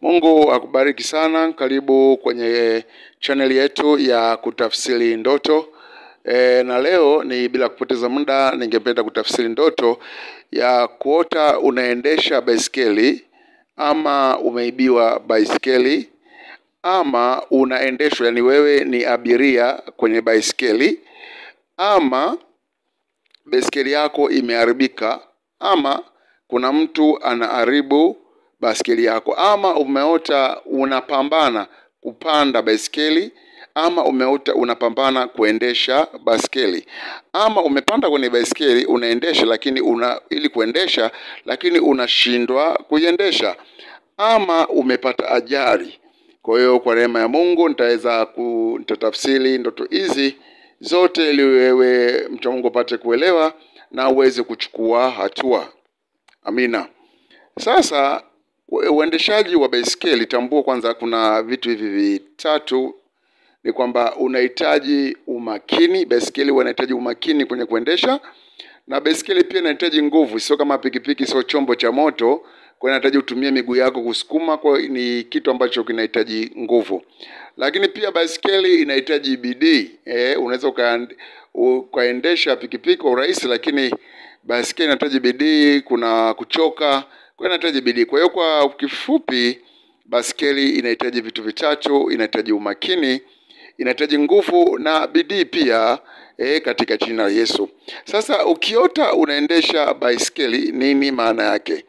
Mungu akubariki sana. Karibu kwenye channel yetu ya kutafsiri ndoto. Na leo ni bila kupoteza muda, ningependa kutafsiri ndoto ya kuota unaendesha baiskeli ama umeibiwa baiskeli ama unaendeshwa, yani wewe ni abiria kwenye baiskeli, ama baiskeli yako imeharibika, ama kuna mtu anaharibu baiskeli yako, ama umeota unapambana kupanda baiskeli, ama umeota unapambana kuendesha baiskeli, ama umepanda kwenye baiskeli unaendesha, lakini ili kuendesha lakini unashindwa kuiendesha, ama umepata ajali. Kwa hiyo kwa neema ya Mungu nitaweza nitatafsiri ndoto hizi zote ili wewe mtu wa Mungu upate kuelewa na uweze kuchukua hatua. Amina. Sasa uendeshaji wa baiskeli, tambua kwanza kuna vitu hivi vitatu. Ni kwamba unahitaji umakini. Baiskeli unahitaji umakini kwenye kuendesha, na baiskeli pia inahitaji nguvu, sio kama pikipiki, sio chombo cha moto. Kwa hiyo inahitaji utumie miguu yako kusukuma, kwa hiyo ni kitu ambacho kinahitaji nguvu. Lakini pia baiskeli inahitaji bidii. Unaweza ukaendesha pikipiki kwa urahisi, lakini baiskeli inahitaji bidii, kuna kuchoka, kwa hiyo inahitaji bidii. Kwa hiyo kwa kifupi, baiskeli inahitaji vitu vitatu: inahitaji umakini, inahitaji nguvu na bidii pia, katika jina la Yesu. Sasa ukiota unaendesha baiskeli, nini maana yake?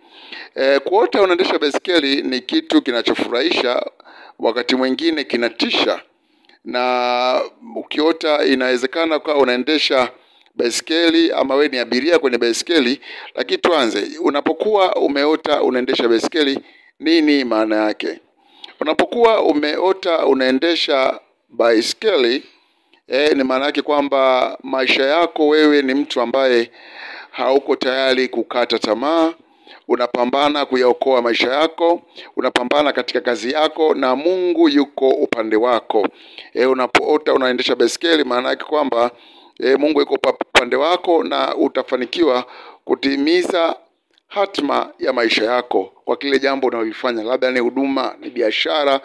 Kuota unaendesha baiskeli ni kitu kinachofurahisha, wakati mwingine kinatisha. Na ukiota inawezekana kwa unaendesha baiskeli ama wewe ni abiria kwenye baiskeli. Lakini tuanze, unapokuwa umeota unaendesha baiskeli, nini maana yake? Unapokuwa umeota unaendesha baiskeli, ni maana yake kwamba maisha yako wewe ni mtu ambaye hauko tayari kukata tamaa. Unapambana kuyaokoa maisha yako, unapambana katika kazi yako na Mungu yuko upande wako. Unapoota unaendesha baiskeli, maana yake kwamba Mungu yuko upande wako na utafanikiwa kutimiza hatma ya maisha yako kwa kile jambo unalofanya, labda ni huduma, ni biashara,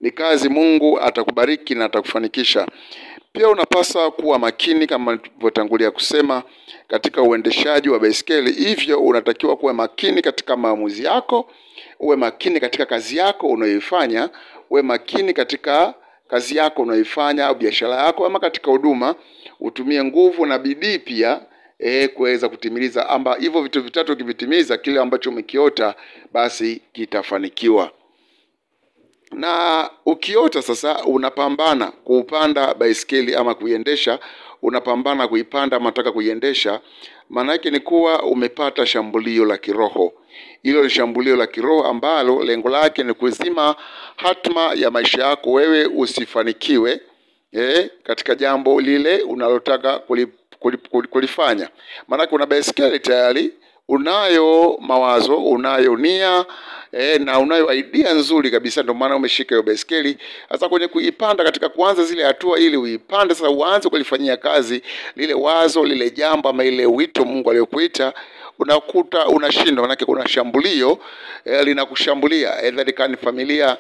ni kazi. Mungu atakubariki na atakufanikisha. Pia unapasa kuwa makini kama nilivyotangulia kusema katika uendeshaji wa baiskeli. Hivyo unatakiwa kuwa makini katika maamuzi yako, uwe makini katika kazi yako unayoifanya, uwe makini katika kazi yako unayoifanya au biashara yako ama katika huduma. Utumie nguvu na bidii pia kuweza kutimiliza amba hivyo vitu vitatu. Ukivitimiza, kile ambacho umekiota basi kitafanikiwa. Na ukiota sasa unapambana kuupanda baiskeli ama kuiendesha, unapambana kuipanda ama unataka kuiendesha, maana yake ni kuwa umepata shambulio la kiroho. Hilo ni shambulio la kiroho ambalo lengo lake ni kuzima hatma ya maisha yako, wewe usifanikiwe katika jambo lile unalotaka kulifanya. Maana kuna baiskeli tayari, unayo mawazo, unayo nia, na unayo idea nzuri kabisa, ndio maana umeshika hiyo baiskeli. Sasa kwenye kuipanda, katika kuanza zile hatua ili uipande, sasa uanze kulifanyia kazi lile wazo, lile jambo ama ile wito Mungu aliyokuita, unakuta unashindwa. Maana kuna shambulio linakushambulia, aidha ni familia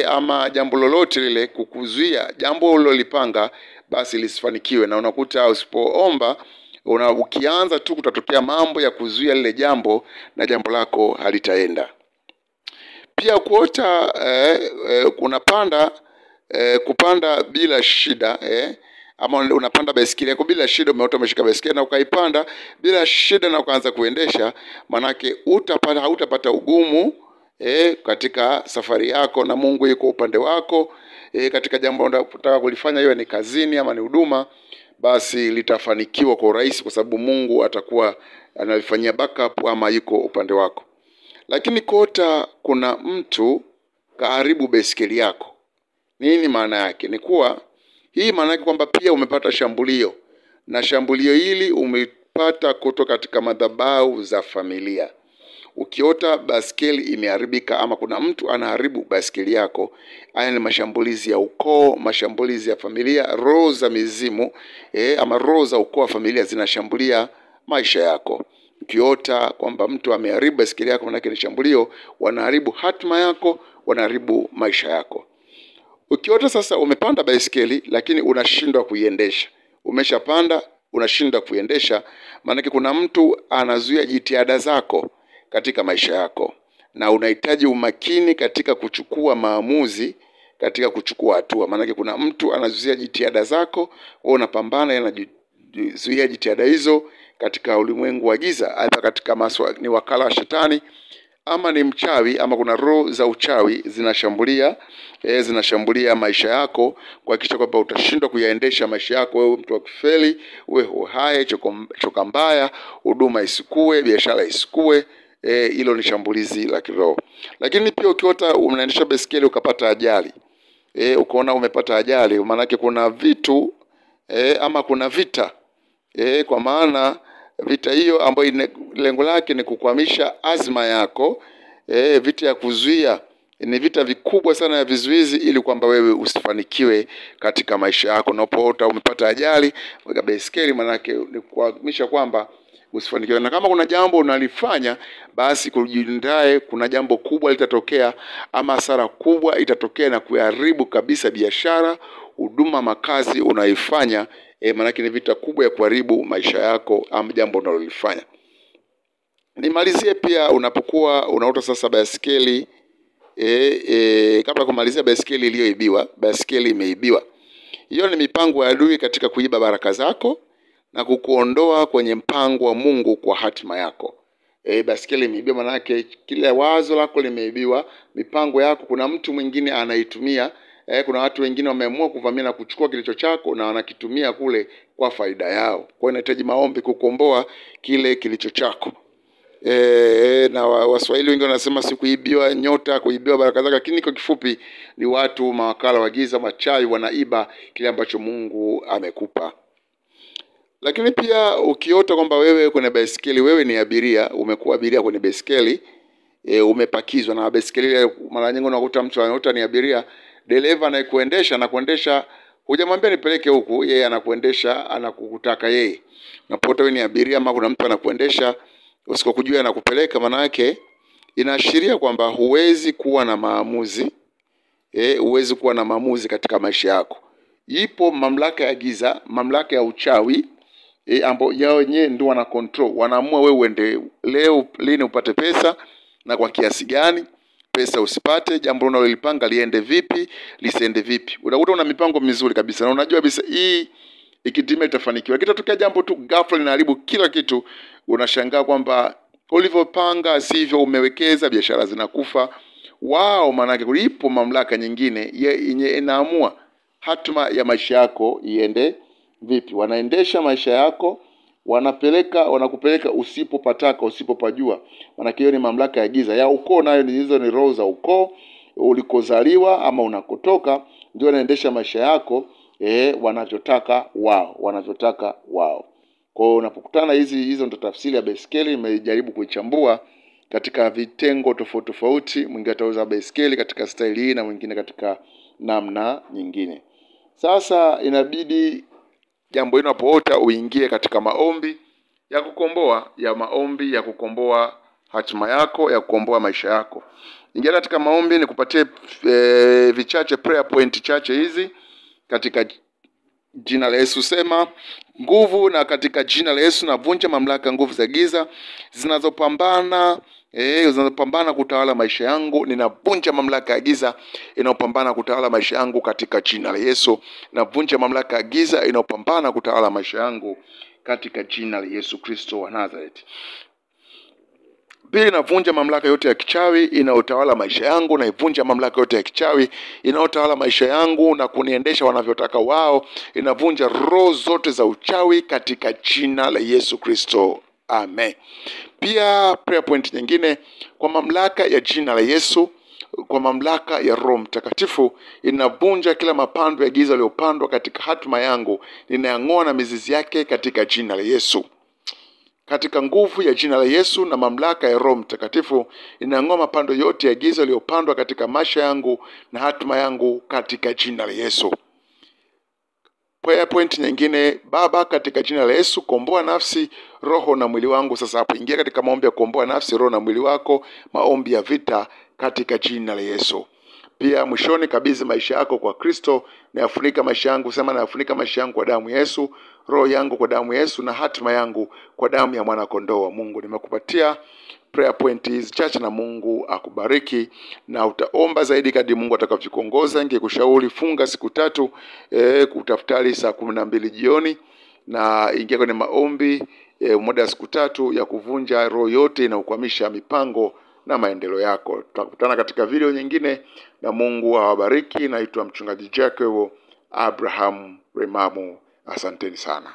ama jambo lolote lile, kukuzuia jambo ulilolipanga basi lisifanikiwe. Na unakuta usipoomba, ukianza tu kutatokea mambo ya kuzuia lile jambo na jambo lako halitaenda. Pia kuota unapanda kupanda bila shida, ama unapanda baiskeli yako bila shida, umeota umeshika baiskeli na ukaipanda bila shida na ukaanza kuendesha, manake hautapata ugumu katika safari yako, na Mungu yuko upande wako katika jambo unalotaka kulifanya, iwe ni kazini ama ni huduma, basi litafanikiwa kwa urahisi, kwa sababu Mungu atakuwa analifanyia backup ama yuko upande wako. Lakini kuota kuna mtu kaharibu baiskeli yako, nini maana yake? Ni kuwa hii maana yake kwamba pia umepata shambulio, na shambulio hili umepata kutoka katika madhabahu za familia. Ukiota baiskeli imeharibika ama kuna mtu anaharibu baiskeli yako, haya ni mashambulizi ya ukoo, mashambulizi ya familia, roho za mizimu ama roho za ukoo wa familia zinashambulia maisha yako. Ukiota kwamba mtu ameharibu baiskeli yako, maana ni shambulio, wanaharibu hatima yako, wanaharibu maisha yako. Ukiota sasa umepanda baiskeli lakini unashindwa kuiendesha, umeshapanda unashindwa kuiendesha, maanake kuna mtu anazuia jitihada zako katika maisha yako, na unahitaji umakini katika kuchukua maamuzi, katika kuchukua hatua. Maanake kuna mtu anazuia jitihada zako, wewe unapambana, yeye anazuia jitihada hizo katika ulimwengu wa giza, aidha katika maswa, ni wakala wa shetani ama ni mchawi, ama kuna roho za uchawi zinashambulia zinashambulia maisha yako kuhakikisha kwamba utashindwa kuyaendesha maisha yako. Wewe mtu wa kufeli, wewe uhaye, choka mbaya, huduma isikue, biashara isikue. Hilo ni shambulizi la kiroho. Lakini pia ukiota unaendesha baiskeli ukapata ajali, ukaona umepata ajali, maanake kuna vitu ama kuna vita kwa maana vita hiyo ambayo lengo lake ni kukwamisha azma yako, vita ya kuzuia, ni vita vikubwa sana ya vizuizi ili kwamba wewe usifanikiwe katika maisha yako. Unapoota umepata ajali kwa baiskeli, maanake ni kukwamisha kwamba usifanikiwe. Na kama kuna jambo unalifanya, basi kujiandae, kuna jambo kubwa litatokea ama hasara kubwa itatokea na kuharibu kabisa biashara, huduma, makazi unaifanya. Maanake ni vita kubwa ya kuharibu maisha yako ama jambo unalolifanya. Nimalizie pia, unapokuwa unaota sasa baiskeli kabla kumalizia baiskeli iliyoibiwa, baiskeli imeibiwa, hiyo ni mipango ya adui katika kuiba baraka zako na kukuondoa kwenye mpango wa Mungu kwa hatima yako. Baiskeli imeibiwa, maanake kila wazo lako limeibiwa, mipango yako kuna mtu mwingine anaitumia. Kuna watu wengine wameamua kuvamia na kuchukua kilicho chako na wanakitumia kule kwa faida yao. Kwa hiyo inahitaji maombi kukomboa kile kilicho chako. Na Waswahili wengi wanasema si kuibiwa nyota, kuibiwa baraka zako, lakini kwa kifupi ni watu mawakala wa giza, machawi, wanaiba kile ambacho Mungu amekupa. Lakini pia ukiota kwamba wewe kwenye baiskeli, wewe ni abiria, umekuwa abiria kwenye baiskeli, umepakizwa na baiskeli. Mara nyingi unakuta mtu anaota ni abiria, dereva anayekuendesha anakuendesha, hujamwambia nipeleke huku, yeye anakuendesha, anakukutaka yeye. Unapoota wewe ni abiria ama kuna mtu anakuendesha usikokujua anakupeleka, maana yake inaashiria kwamba huwezi kuwa na maamuzi, huwezi kuwa na maamuzi katika maisha yako. Ipo mamlaka ya giza, mamlaka ya uchawi, ambao yao wenyewe ndio wana control, wanaamua wewe uende leo lini upate pesa na kwa kiasi gani pesa usipate, jambo unalolipanga liende vipi, lisiende vipi. Unakuta una mipango mizuri kabisa na unajua kabisa hii ikitimia itafanikiwa. Kitatokea jambo tu ghafla linaharibu kila kitu, unashangaa kwamba ulivyopanga sivyo, umewekeza, biashara zinakufa. Wao, maanake ipo mamlaka nyingine yenye inaamua hatima ya maisha yako iende vipi. Wanaendesha maisha yako, wanapeleka, wanakupeleka usipopataka, usipopajua. Maana hiyo ni mamlaka ya giza ya ukoo, nayo ni hizo ni roho za ukoo ulikozaliwa ama unakotoka, ndio wanaendesha maisha yako wanachotaka wao, wanachotaka wao. Kwa hiyo unapokutana hizo ndio tafsiri ya baiskeli. Nimejaribu kuichambua katika vitengo tofauti tofauti. Mwingine atauza baiskeli katika staili hii na mwingine katika namna nyingine. Sasa inabidi jambo hilo unapoota uingie katika maombi ya kukomboa, ya maombi ya kukomboa hatima yako, ya kukomboa maisha yako. Ingia katika maombi, nikupatie vichache, prayer point chache hizi. Katika jina la Yesu sema nguvu, na katika jina la Yesu navunja mamlaka nguvu za giza zinazopambana zinazopambana kutawala maisha yangu. Ninavunja mamlaka ya giza inayopambana kutawala maisha yangu katika jina la Yesu. Navunja mamlaka ya giza inayopambana kutawala maisha yangu katika jina la Yesu Kristo wa Nazareth. Pili, navunja mamlaka yote ya kichawi inayotawala maisha yangu. Naivunja mamlaka yote ya kichawi inayotawala maisha yangu na kuniendesha wanavyotaka wao. Inavunja roho zote za uchawi katika jina la Yesu Kristo. Amen. Pia prayer point nyingine, kwa mamlaka ya jina la Yesu, kwa mamlaka ya Roho Mtakatifu, inavunja kila mapando ya giza yaliyopandwa katika hatima yangu. Ninayang'oa na mizizi yake katika jina la Yesu. Katika nguvu ya jina la Yesu na mamlaka ya Roho Mtakatifu, inang'oa mapando yote ya giza yaliyopandwa katika maisha yangu na hatima yangu katika jina la Yesu. Prayer point nyingine, Baba, katika jina la Yesu, komboa nafsi, roho na mwili wangu. Sasa hapo ingia katika maombi ya kukomboa nafsi, roho na mwili wako, maombi ya vita katika jina la Yesu. Pia mwishoni, kabidhi maisha yako kwa Kristo. Nayafunika maisha yangu, sema nayafunika maisha yangu kwa damu ya Yesu, roho yangu kwa damu ya Yesu, na hatima yangu kwa damu ya mwana kondoo wa Mungu. Nimekupatia prayer point hizi chache, na Mungu akubariki, na utaomba zaidi kadri Mungu atakavyokuongoza. Ningekushauri funga siku 3, utafutari saa 12 jioni, na ingia kwenye maombi muda wa siku 3 ya kuvunja roho yote inayokwamisha mipango na maendeleo yako. Tutakutana katika video nyingine, na Mungu awabariki. Naitwa Mchungaji Jacob Abraham Remamu. Asanteni sana.